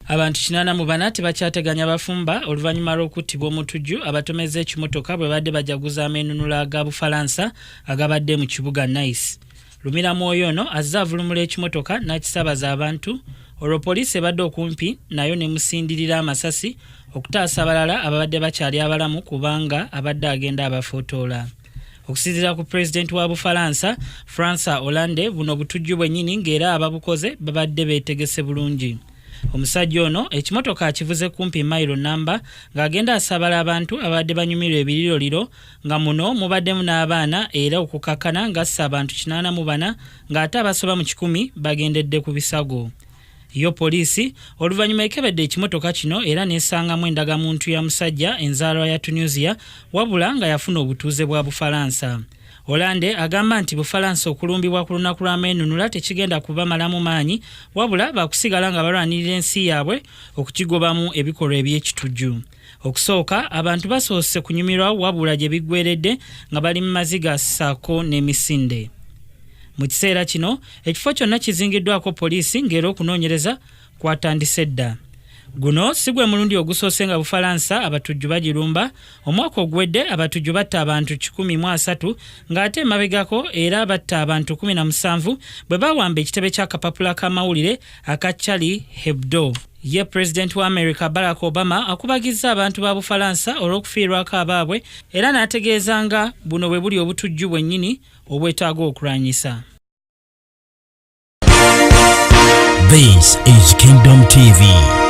Abantu 84 tebakyateganya bafumba oluvannyuma lw'okuttibwa omutujju abatomezza ekimotoka bwe badde bajaguza ameenunula ga Bufalansa agabadde mu kibuga Nice. Lumira mwoyo ono azze avulumula ekimotoka n'akisabaza abantu olwo poliisi ebadde okumpi nayo nemusindirira amasasi okutaasa abalala ababadde bakyali abalamu kubanga abadde agenda abafootoola. Okusinziira ku pulezidenti wa Bufalansa Francois Hollande, buno butujju bwennyini ng'era ababukoze babadde beetegese bulungi. Omusajja ono ekimotoka akivuze kumpi mayiro namba ng'agenda asabala abantu ababadde banyumirwa ebiriroliro nga muno mubaddemu n'abaana era okukakkana ng'assa abantu 84 ng'ate abasoba mu 100 bagendedde ku bisago. Yo poliisi oluvannyuma ekebedde ekimotoka kino era n'esangamu endagamuntu ya musajja enzaalwa ya Tunisia wabula nga yafuna obutuuze bwa Bufalansa. Hollande agamba nti Bufalansa okulumbibwa ku lunaku lw'ameenunula tekigenda kubamalamu maanyi wabula bakusigala nga balwanirira ensi yaabwe okugigobamu ebikolwa eby'ekitujju. Okusooka abantu basoose kunyumirwa wabula gye biggweredde nga bali mu maziga ssaako n'emisinde. Mu kiseera kino ekifo kyonna kizingiddwako poliisi ng'era okunoonyereza kwatandise dda. Guno si gwe mulundi ogusoose nga Bufalansa abatujju bagirumba. Omwaka oguwedde abatujju batta abantu 130 ng'ate emabegako era batta abantu 17 bwe bawamba ekitebe ky'akapapula k'amawulire aka Charlie Hebdo. Ye Pulezidenti wa America Barack Obama akubagizza abantu ba Bufalansa olw'okufiirwako abaabwe era n'ategeeza nga buno bwe buli obutujju bwennyini obwetaaga okulwanyisa. This is Kingdom TV.